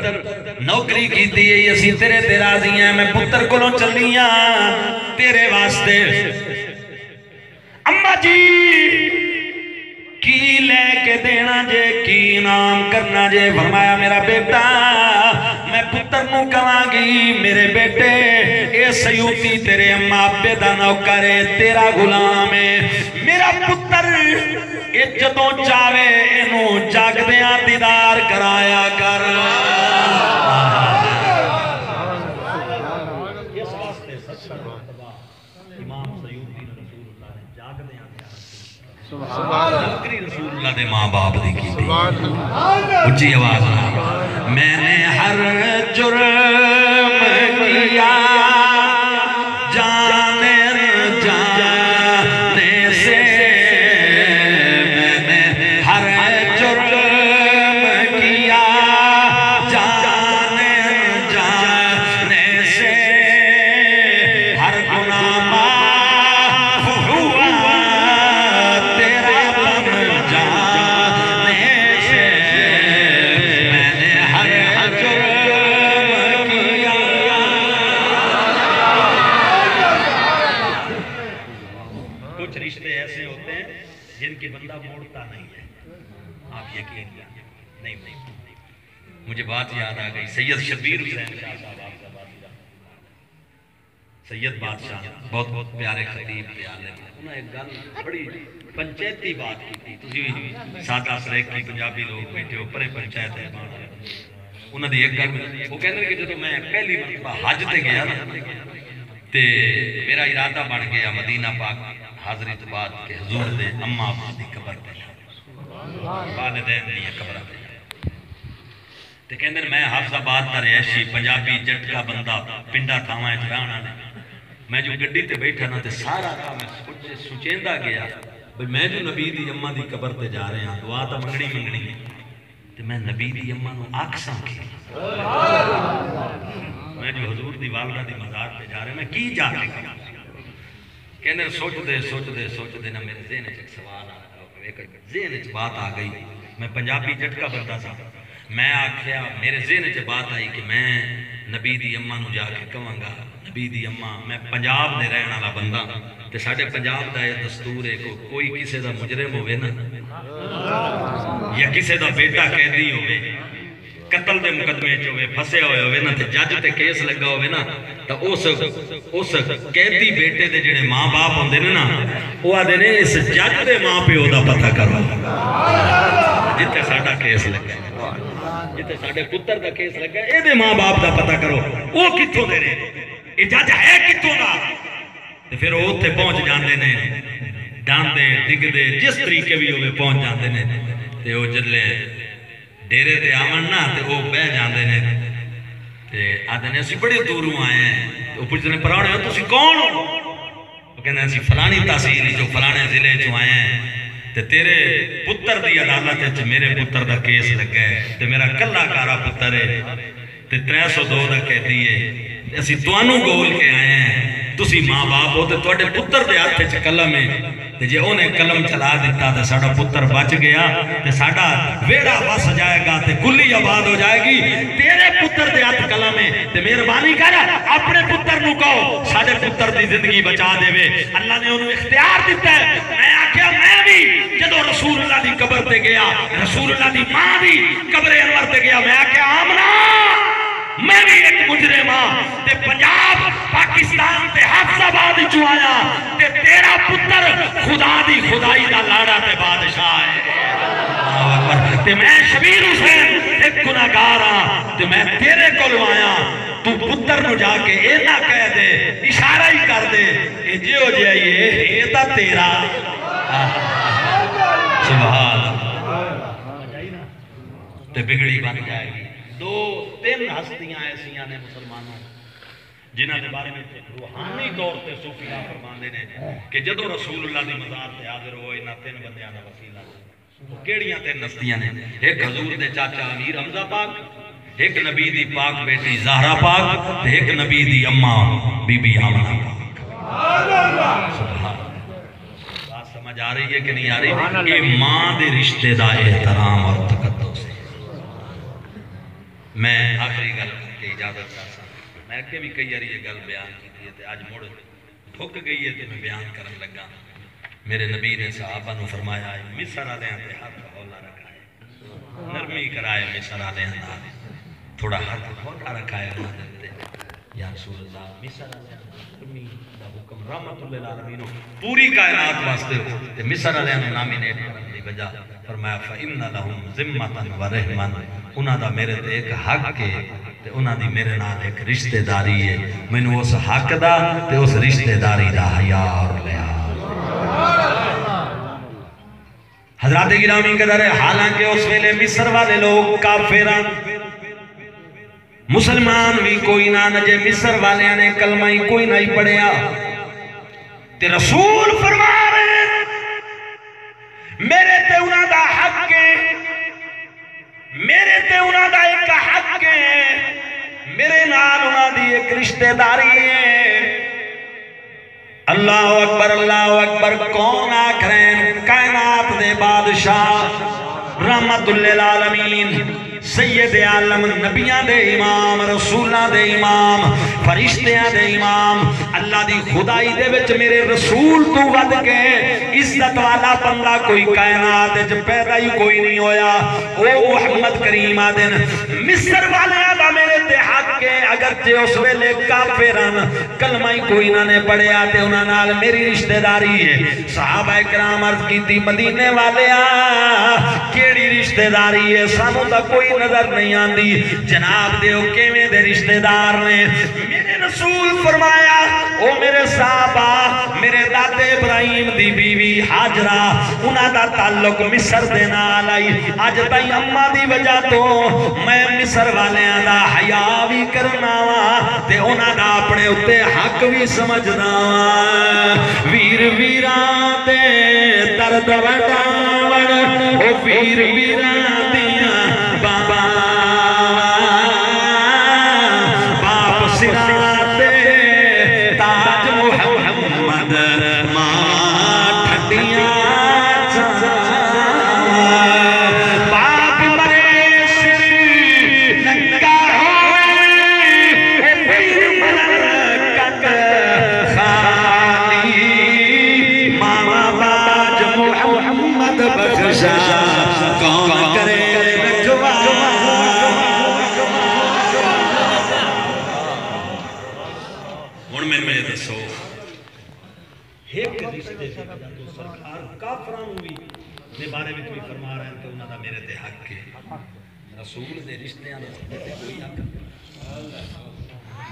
نوکری کیتی ہے، اسی تیرے تے راضی ہیں۔ میں پتر کولوں چلی ہاں تیرے واسطے۔ اماں جی، کی لے کے دینا جے، کی انعام کرنا جے؟ فرمایا، میرا بیٹا، میں پتر نوں کہاں گی، میرے بیٹے، اے سیوطی تیرے اماں ابے دا نوکر ہے، تیرا غلام ہے۔ میرا پتر، اے جدوں چاہے، اینوں جاگدیاں دیدار کرایا کر۔ اس واسطے سچا امام سیوطی نے رسول اللہ نے جاگدیاں دیدار کیتی۔ سبحان اللہ۔ نوکری رسول اللہ دے ماں باپ دی کیتی۔ سبحان اللہ۔ اچی آواز نال۔ میں نے ہر جرم کیا جانے جانے سے، میں نے ہر جرم کیا جانے جانے سے، ہر گناہ معاف ہوا تیرا بن جانے سے، میں نے ہر جرم کیا۔ کچھ رشتے ایسے ہوتے ہیں جن کی بندہ موڑتا نہیں ہے، آپ یقین کر، نہیں موڑتا۔ مجھے بات یاد آ گئی، سید شبیر حسین شاہ صاحب، آپ کا بات یاد، سید بادشاہ، بہت، بہت پیارے خطیب تے عالم، انہاں ایک گل بڑی پنچایتی بات کیتی۔ تسی وی سادہ سرائیکی پنجابی لوگ بیٹھے ہو، پرے پنچایت ہے، انہاں دی ایک گل، وہ کہندے کہ جدوں میں پہلی مرتبہ حج تے گیا نا، تے میرا ارادہ بن گیا مدینہ پاک حاضری تو بعد کہ حضور دے اماں ابا دی قبر تے جاواں، والدین دی قبر تے جاواں۔ تے کہندے، میں حافظ آباد دا رہائشی، پنجابی، جٹکا بندہ، پنڈا تھاواں اچ رہݨ آلے۔ میں جو گڈی تے بیٹھا نا، تے سارا راہ میں سوچ-، سوچیندا گیا بھئی میں جو نبی دی اماں دی قبر تے جا رہا ہاں، دعا تاں منگݨی منگݨی ہے، تے میں نبی دی اماں نوں آکھساں کی؟ میں جو حضور دی والدہ دی مزار تے جا رہا، میں کی جا کے کہاں؟ کہندے، سوچدے، سوچدے، سوچدے نا میرے ذہن اچ ایک سوال آ گیا، ایک ذہن اچ بات آ گئی۔ میں پنجابی جٹکا بندہ سا۔ میں آکھیا، میرے ذہن اچ بات آئی کہ میں نبی دی اماں نوں جا کے کہواں گا، نبی دی اماں، میں پنجاب دے رہݨ والا بندہ، تے ساڈے پنجاب دا اے دستور ہے، کو-، کوئی کسے دا مجرم ہووے نا، یا کسے دا بیٹا قیدی ہووے، قتل دے مقدمے اچ ہووے، پھسیا ہویا ہووے نا، تے جج تے کیس لگا ہووے نا، تاں اس، اس قیدی بیٹے دے جڑے ماں باپ ہوندے نے نا، او آہدے نے، اس جج دے ماں پیو دا پتہ کرو، جتھے ساڈا کیس لگا ہے، جتھے ساڈے پتر دا کیس لگا ہے، اے دے ماں باپ دا پتہ کرو، او کتھوں دے نے، اے جج ہے کتھوں دا؟ تے پھر او اتھے پہنچ جاندے نے، ڈاندے، ڈگدے، جس طریقے وی ہووے پہنچ جاندے نے۔ تے او جلے ڈیرے تے آون نا، تے او بہہ جاندے نے۔ تے آہدے نے، "اسی بڑے دوروں آئے ہیں۔" تے او پچھدے نے، "پرانے ہو، تسی کون ہو؟" او کہندے، "اسی فلانی تحصیل وچوں، فلانے ضلع وچوں آئے ہیں، تے تیرے پتر دی عدالت وچ میرے پتر دا کیس لگا ہے، تے میرا کلا کارا پتر ہے، تے ترے سو دو دا قیدی ہے، تے اسی تانوں گول کے آئے ہیں، تسی ماں باپ ہو، تے تہاڈے پتر دے ہتھ وچ قلم ہے۔" تے جے اونے قلم چلا ݙتا تے ساݙا پتر بچ ڳیا، تے ساݙا ویڑھا وس جائے گا تے کلی آباد ہو جائے گی۔ تیرے پتر دے ہتھ قلم ہے، تے مہربانی کر اپݨے پتر نوں کہو ساݙے پتر دی زندگی بچا ݙیوے۔ اللہ نے اونوں اختیار ݙتا ہے۔ میں آکھیا، میں وی جدوں رسول اللہ دی قبر تے ڳیا، رسول اللہ دی ماں دی قبر انور تے ڳیا، میں آکھیا، "آمنہ، میں وی ہک مجرم ہاں۔" تے پنجاب، پاکستان تے حافظ آباد وچوں آیا، تے تیرا پتر خدا دی خدائی دا لاڑا تے بادشاہ ہے۔ اللہ اکبر۔ تے میں شبیر حسین ہک گناہگار ہاں، تے میں تیرے کولوں آیا، تو پتر نو جا کے اے نہ کہہ دے، اشارہ ہی کر دے، اے جیہو جہا ہی ہے، اے تاں تیرا۔ سبحان اللہ۔ تے بگڑی بن جائے گی۔ دو تین ہستیاں ایسیاں نے مسلمانوں، جنہاں دے بارے وچ روحانی طور تے صوفیاء فرماندے نے کہ جدوں رسول اللہ دی مزار تے حاضر ہوئے، انہاں تن بندیاں دا وسیلہ لایا۔ او کیڑیاں تن ہستیاں نے؟ ہک حضور دے چاچا امیر حمزہ پاک، ہک نبی دی پاک بیٹی زہرا پاک، تے ہک نبی دی اماں بی بی آمنہ پاک۔ سبحان اللہ۔ بات سمجھ آ رہی ہے کہ نہیں آ رہی؟ سبحان اللہ۔ یہ ماں دے رشتے دا احترام اور تقدس ہے۔ میں آخری گل کر کے اجازت چاہساں۔ میں اگے بھی کئی واری یہ گل بیان کیتی ہے تے اج مڑ ڈھک گئی ہے تے میں بیان کرن لگا۔ میرے نبی نے صحابہ نو فرمایا، "مصر والیاں تے ہتھ ہولا رکھائے، نرمی کرائے مصر والیاں نال، تھوڑا ہتھ ہولا رکھائے انہاں دے اتے۔" یا رسول اللہ، مصر والیاں نال نرمی دا حکم رحمت للعالمین ہو، پوری کائنات واسطے ہو، تے مصر والیاں نو نامینیٹ کرن دی وجہ فرمایا، "فإن لهم ذمة ورحما"، انہاں دا میرے تے ایک حق ہے تے انہاں دی میرے نال ایک رشتہ داری ہے۔ مینوں اس حق دا تے اس رشتہ داری دا حیا اور لحاظ۔ حضرات گرامی قدر، حالانکہ اس ویلے مصر والے لوگ کافر ہن، مسلمان وی کوئی نہ، نجے مصر والیاں نے کلمہ ہی کوئی نہ ہی پڑھیا۔ تے رسول فرما رہے ہیں، میرے تے انہاں دا حق ہے، میرے تے انہاں دا ایک حق ہے، میرے نال انہاں دی ایک رشتہ داری ہے۔ اللہ اکبر، اللہ اکبر۔ کون آکھ رہے ہیں؟ کائنات دے بادشاہ، رحمت للعالمین، سید عالم، نبیاں دے امام، رسولاں دے امام، فرشتیاں دے امام، اللہ دی خدائی دے وچ میرے رسول تو ودھ کے عزت والا بندہ کوئی کائنات وچ پیدا ہی کوئی نہیں ہویا۔ او محمد کریم آدن، مصر والیاں دا میرے تے حق ہے، اگرچہ اس ویلے کافر ہن، کلمہ ہی کوئی نہ نے پڑھیا تے انہاں نال میری رشتہ داری ہے۔ صحابہ کرام عرض کیتی، "مدینے والیا، کیڑی رشتہ داری ہے؟ سانوں تاں کوئی نظر نہیں آندی۔" جناب دے او کیویں دے رشتہ دار نے؟ میرے رسول فرمایا، "او میرے صحابہ، میرے دادے ابراہیم دی بیوی ہاجرہ، انہاں دا تعلق مصر دے نال آئی۔ اج تائیں اماں دی وجہ تو میں مصر والیاں دا حیا وی کرنا وا تے انہاں دا اپنے اتے حق وی سمجھدا وا۔" ویر ویراں دے درد وڈاوݨ، او ویر ویراں دیاں بابا، باپ سراں تے تاج محمد، ماں ٹھڈیاں چھاں۔ باپ مرے سر ننگا ہووے، او پیر مرن کندھ خالی، ماما باج محمد بخشا، کون کرے رکھوالی۔ ہݨ مینوں اے ݙسو، ہک رشتے دی وجہ توں سرکار کافراں نوں وی دے بارے وچ وی فرما رہے ہیں کہ انہاں دا میرے تے حق ہے۔ رسول دے رشتیاں دا ساݙے تے کوئی حق نہیں۔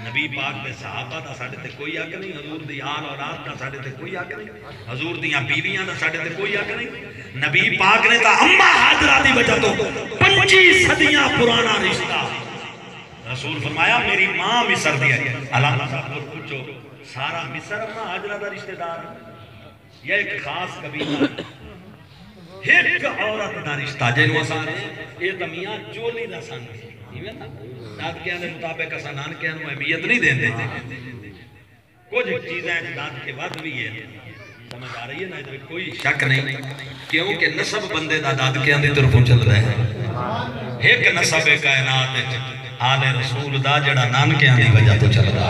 نبی پاک دے صحابہ دا ساݙے تے کوئی حق نہیں، حضور دی آل اولاد دا ساݙے تے کوئی حق نہیں، حضور دیاں بیویاں دا ساݙے تے کوئی حق نہیں۔ نبی پاک نے تاں اماں ہاجرہ دی وجہ توں پنجی صدیاں پرانا رشتہ رسول فرمایا، میری ماں مصر دی ہے۔ علامہ صاحب کول پچھو، سارا مصر اماں ہاجرہ دا رشتہ دار ہے یا ایک خاص قبیلہ ہے؟ ایک عورت دا رشتہ، جینوں اساں آکھدے ہیں، اے تاں میاں چولی دا سنگ ہے۔ ایویں نا؟ دادکیاں دے مطابق اساں نانکیاں نوں اہمیت نہیں دیندے۔ کجھ چیزاں اچ دادکے ودھ وی ہے۔ سمجھ آ رہی ہے نا؟ ادھر کوئی شک نہیں، کیونکہ نسب بندے دا دادکیاں دی طرفوں چلدا ہے۔ ہک نسب ہے کائنات اچ، آل رسول دا، جڑا نانکیاں دی وجہ توں چلدا ہے۔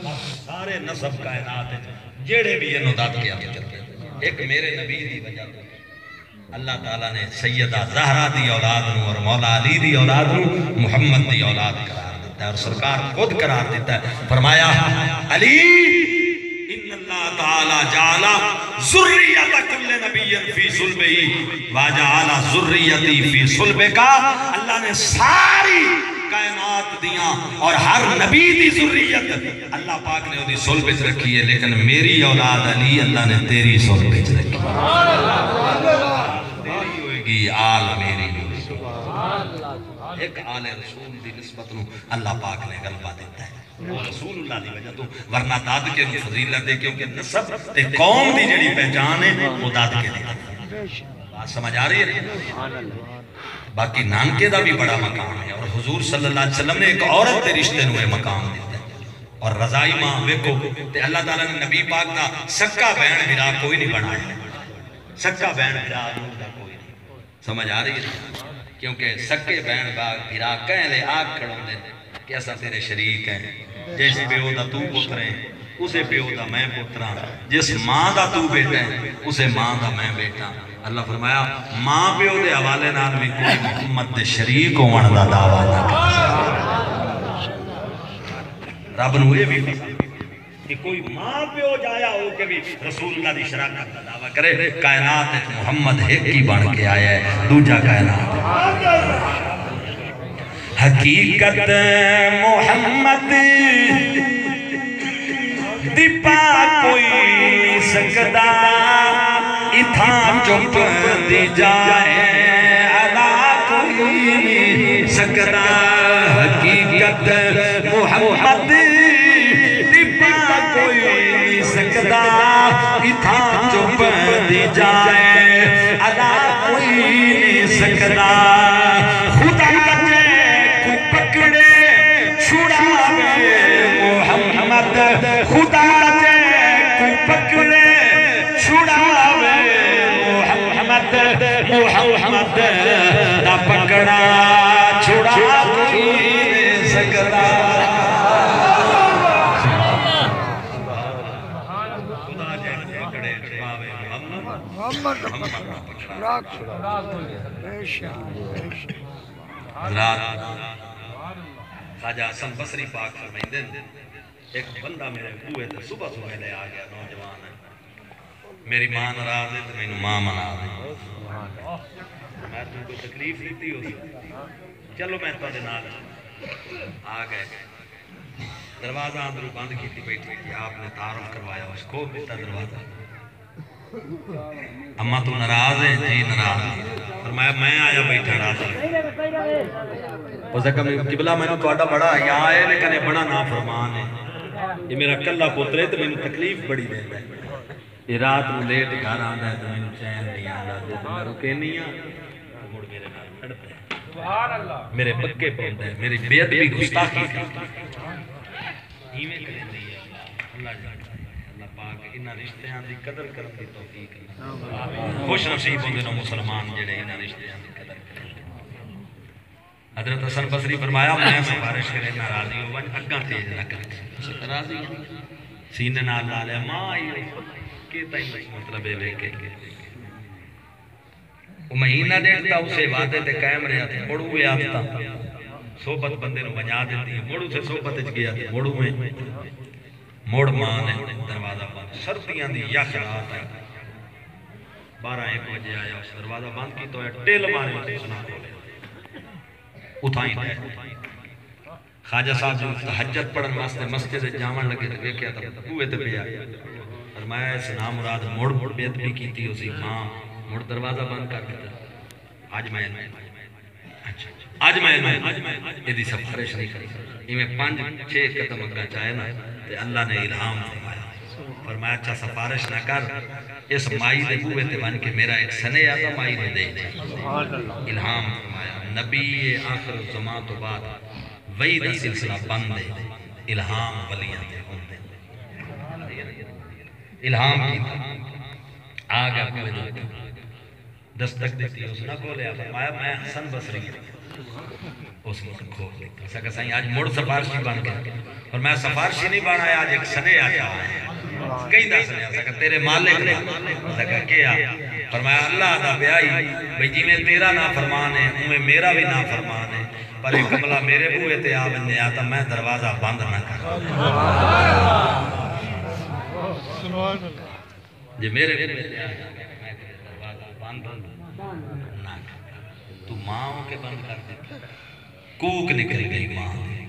باقی سارے نسب کائنات اچ جڑے وی ہن، او دادکیاں توں چلدے۔ ہک میرے نبی دی وجہ توں اللہ تعالیٰ نے سیدہ زہرا دی اولاد نوں اور مولا علی دی اولاد نوں محمد دی اولاد قرار ݙتا ہے، اور سرکار خود قرار ݙتا ہے۔ فرمایا، علی، ان اللہ تعالیٰ جعل ذریۃ کل نبی فی صلبہ وجعل ذریتی فی صلبک۔ اللہ نے ساری کائنات دیاں اور ہر نبی دی ذریت اللہ پاک نے اودی صلب اچ رکھی ہے، لیکن میری اولاد علی، اللہ نے تیری صلب اچ رکھی۔ تیری ہوئے گی، آل میری ہوئے گی۔ ایک آل رسول دی نسبت نوں اللہ پاک نے غلبہ دیتا ہے۔ وہ رسول اللہ دی وجہ توں، ورنہ دادکے نوں فضیلت ہے، کیونکہ نسب تے قوم دی جڑی پہچان ہے، وہ دادکے دی۔ بات سمجھ آ رہی ہے؟ باقی نانکے دا بھی بڑا مقام ہے، اور حضور صلی اللہ علیہ وسلم نے ایک عورت دے رشتے نوں یہ مقام دیتا ہے۔ اور رضائی ماں ویکھو، تے اللہ تعالیٰ نے نبی پاک دا سکا بہن بھرا کوئی نہیں بنایا، سکا بہن بھرا نور دا کوئی نہیں۔ سمجھ آ رہی ہے؟ کیونکہ سکے بہن بھرا کہیں لے آگ کھڑوندے کہ اساں تیرے شریک ہیں۔ جس پیو دا تو پتر ہیں، اسے پیو دا میں پتر ہاں۔ جس ماں دا تو بیٹا ہیں، اسے ماں دا میں بیٹا ہاں۔ اللہ فرمایا، ماں پیو دے حوالے نال بھی کوئی محمد دے شریک ہووݨ دا دعویٰ نہ کر سڳدا۔ رب نوں اے وی پسند کہ کوئی ماں پیو جایا ہو کے بھی رسول اللہ دی شراکت دا دعویٰ کرے۔ کائنات اچ محمد ہک ہی بݨ کے آیا ہے، ݙوجھا کائنات۔ حقیقت محمد دی پا کوئی نہیں سڳدا، اتھاں چپ دی جائے ادا کوئی نہیں سڳدا۔ حقیقت محمد دی پا کوئی نہیں سڳدا، اتھاں چپ دی جائے ادا کوئی نہیں سڳدا۔ خدا جے کوں پکڑے چھڑاوے محمد، خدا جے کوں پکڑے چھڑاوے محمد، محمد دا پکڑا چھڑا کوئی نہیں سڳدا۔ خدا جے کوں پکڑے چھڑاوے محمد، محمد دا پکڑا۔ بے شک، بے شک۔ حضرات، خواجہ حسن بصری پاک فرمائندے، ایک بندہ میرے بوہے تے صبح صبح لے آ گیا، نوجوان ہے۔ میری ماں ناراض ہے تے مینوں ماں منا دے۔ میں توں کوئی تکلیف ݙتی ہوسی؟ چلو میں تہاݙے نال۔ آ گئے۔ دروازہ اندروں بند کیتی بیٹھی تھی، آپ نے تعارف کروایا، اس کھول ݙتا دروازہ۔ اماں توں ناراض ہے؟ جی ناراض۔ فرمایا، میں آیا بیٹھا راضی۔ اس آکھیا، قبلہ، مینوں تہاݙا بڑا حیا ہے، لیکن یہ بڑا نافرمان ہے، یہ میرا کلا پتر ہے تے مینوں تکلیف بڑی ݙیندا ہے۔ یہ رات نوں لیٹ گھر آندا ہے تے مینوں چین نہیں آندا، تے میں رکینی ہاں، تے مڑ میرے نال لڑدا ہے۔ میرے پکے پوندا ہے، میری بے ادبی، گستاخی کردا ہے۔ ایویں کریندی ہے اللہ۔ اللہ جاندا ہے۔ اللہ پاک انہاں رشتیاں دی قدر کرݨ دی توفیق عطا فرمائے۔ خوش نصیب ہوندے نے مسلمان جڑے انہاں رشتیاں دی قدر کرن۔ حضرت حسن بصری فرمایا، میں سفارش کرینداں، راضی ہو ونڄ، اڳاں تیز نہ کریں۔ راضی ہو۔ سینے نال لا لیا، ماں آئی ہوئی، کہ تئیں مطلب ہے ویکھے۔ او مہینہ ݙیکھ تاں اسے وعدے تے قائم رہیا تے مڑ اوہے عادتاں۔ صحبت بندے نوں ونڄا ݙیندی ہے، مڑ اسے صحبت اچ ڳیا تے مڑ اوویں۔ مڑ ماں نے دروازہ بند، سردیاں دی یخ رات ہئی، بارہ ہک وڄے آیا، اس دروازہ بند کیتا ہویا، ٹل ماری، اس نہ کھولیا۔ اتھاں ہی ٹہل۔ خواجہ صاحب جوں تہجد پڑھݨ واسطے مسجد اچ جاوݨ لڳے تے ویکھیا تاں بوہے تے پیا۔ فرمایا، اس نامراد مڑ بے ادبی کیتی ہوسی، ماں مڑ دروازہ بند کر ݙتا۔ اڄ میں، اچھا، اج میں ایندی سفارش نہیں کردا۔ ایویں پنج چھ قدم اگاں چائے نا، تے اللہ نے الہام فرمایا۔ فرمایا، اچھا، سفارش نہ کر، اس مائی دے بوہے تے ونج کے میرا ایک سنیہا تاں مائی نوں ݙے۔ الہام فرمایا۔ نبی آخر الزمان تو بعد وحی دا سلسلہ بند ہے، الہام ولیاں تے ہوندے۔ الہام کیتا، آ گیا بوہے دے اتے۔ دستک ݙتی، اس نہ کھولیا، فرمایا، میں حسن بصری ہاں۔ اس مڑ کھول ݙتا۔ اساں آکھیا، سائیں، اج مڑ سفارشی بݨ ڳئے۔ فرمایا، سفارشی نہیں بݨ آیا، اج ایک سنیہا چا آیا۔ کہیں دا سنیہا؟ اساں آکھیا، تیرے مالک دا۔ اساں آکھیا، کیا؟ فرمایا، اللہ دا پیا ہی، بھئی جیویں تیرا نافرمان ہے، اونویں میرا وی نافرمان ہے، پر ایہ کملا میرے بوہے تے آ ونڄے ہا تاں میں دروازہ بند نہ کراں۔ جے میرے بوہے تے آ ڳیا، میں کدے دروازہ بند نہ کراں۔ توں ماں ہو کے بند کر ݙتا۔ کوک نکل ڳئی ماں دی۔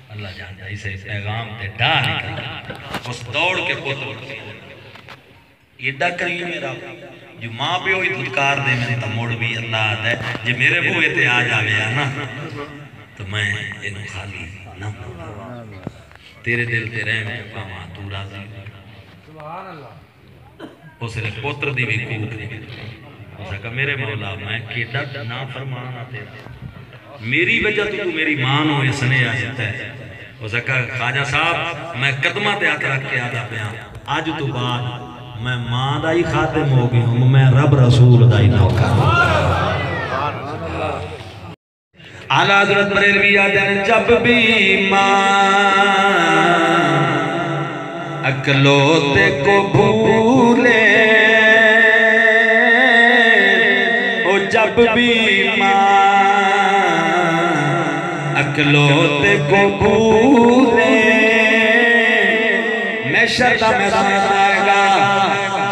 اللہ ڄاݨدا، اسے پیغام تے ڈاہ نکل ڳئی۔ اس دوڑ کے پتر ݙتے۔ ایݙا کریم ہے رب، جو ماں پیو ہی دھتکار ݙیون تاں مڑ وی اللہ آہدا ہے، جے میرے بوہے تے آ جاوے ہا نا، تاں میں اینوں خالی نہ موڑاں۔ تیرے دل تے رحم چا پاواں، توں راضی ہو۔ اس ویلے پتر دی وی کوک نکلی۔ اس آکھیا، میرے مولا، میں کیݙا نافرمان ہاں تیرا۔ میری وجہ توں، توں میری ماں نوں اے سنیہا ݙتا ہے۔ اس آکھیا، خواجہ صاحب، میں قدماں تے ہتھ رکھ کے آہدا پیاں، اج توں بعد میں ماں دا ہی خادم ہو ڳیوم، میں رب رسول دا ہی نوکر ہاں۔ اعلیٰ حضرت بریلوی آہدن، جب بھی ماں اکلوتے کو بھولے، او جب بھی ماں اکلوتے کو بھولے، محشر دا میدان آئے گا،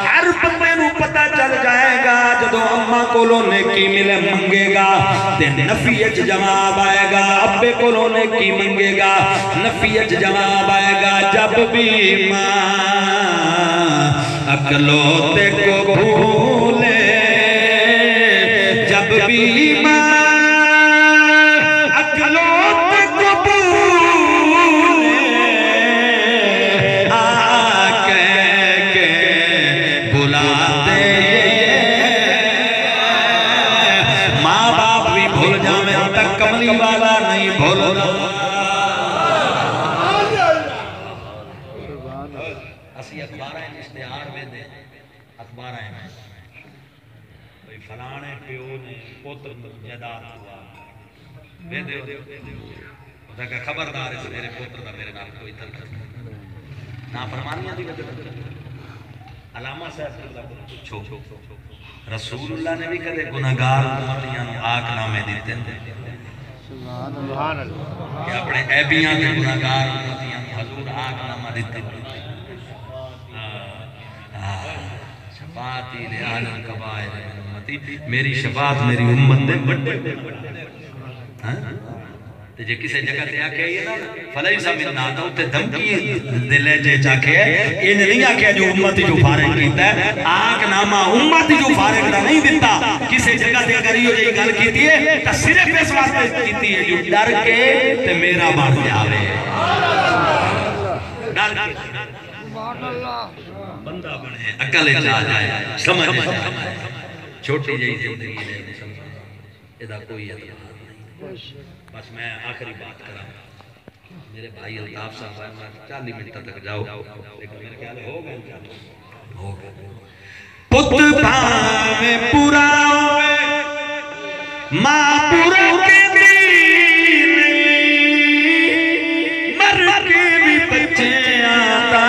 ہر بندے نوں پتہ چل جائے گا۔ جدوں اماں کولوں نیکی ملے، منگے گا تے نفی اچ جواب آئے گا، ابے کولوں نیکی منگے گا، نفی اچ جواب آئے گا۔ جب بھی ماں اکلوتے کو بھولے، جب بھی ماں اکلوتے کو بھولے، آ کہہ کے بلاتے۔ ماں باپ وی بھل جاویں تاں کملی والا نہیں بھلدا۔ اسی اخباراں اچ اشتہار ویندے، اخباراں اچ بھئی فلانے پیو نے پتر نوں جائیداد ݙوا۔ ویندے ہو۔ اس آکھیا، خبردار، اس میرے پتر دا میرے نال کوئی تعلق نہیں۔ نافرمانیاں دی وجہ توں۔ علامہ صاحب قبلہ کولوں پچھو، رسول اللہ نے وی کدے گنہگار امتیاں نوں آک نامے ݙتے؟ سبحان اللہ۔ کہ اپݨے عیبیاں تے گنہگار امتیاں نوں حضور آک نامہ ݙتے؟ ہاں، ہاں۔ شفاعتی لأهل الكبائر من أمتي، میری شفاعت میری امت دے وݙے گنہگار۔ ہاں؟ تے جے کسے جگہ تے آکھیا ہے نا، فلیس منا، تاں اتے دھمکی دے لہجے چ آکھیا ہے، انج نہیں آکھیا جو امت چوں فارغ کیتا ہے۔ آک نامہ امت چوں فارغ دا نہیں ݙتا۔ کسے جگہ تے اگر ایہو جہی گل کیتی ہے تاں صرف اس واسطے کیتی ہے جو ݙر کے تے میرا بݨ جاوے۔ ݙر کے۔ بندہ بݨے، عقل اچ آ جائے، سمجھ اچ آ جائے۔ چھوٹی جہی زندگی ہے، ایدا کوئی اعتبار نہیں۔ بس میں آخری بات کراں۔ میرے بھائی الطاف صاحب آئے، میں چالیہہ منٹاں تک جاؤ، لیکن میرے خیال ہو ڳئے، ہو ڳئے۔ پت بھاویں پورا ہووے، ماں پورا کیندی نئیں، مر کے وی بچیاں دا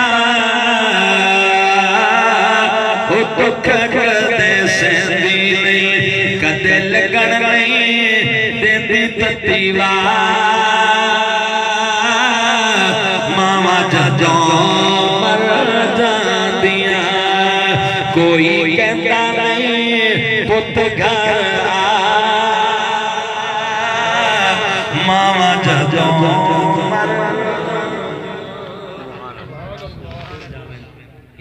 او ݙکھ کدے سہندی نئیں، کدے لڳݨ نئیں ݙیندی تتی وا۔ ماواں جدوں مر جاندیاں، کوئی کہندا نئیں پت گھر آ۔ ماواں جدوں مر،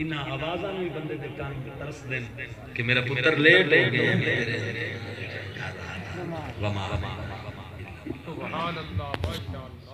انہاں آوازاں نوں ہی بندے دے کن ترسدن کہ میرا پتر لیٹ ہو ڳیا ہے۔ وما، وما۔ سبحان اللہ، ماشاءاللہ۔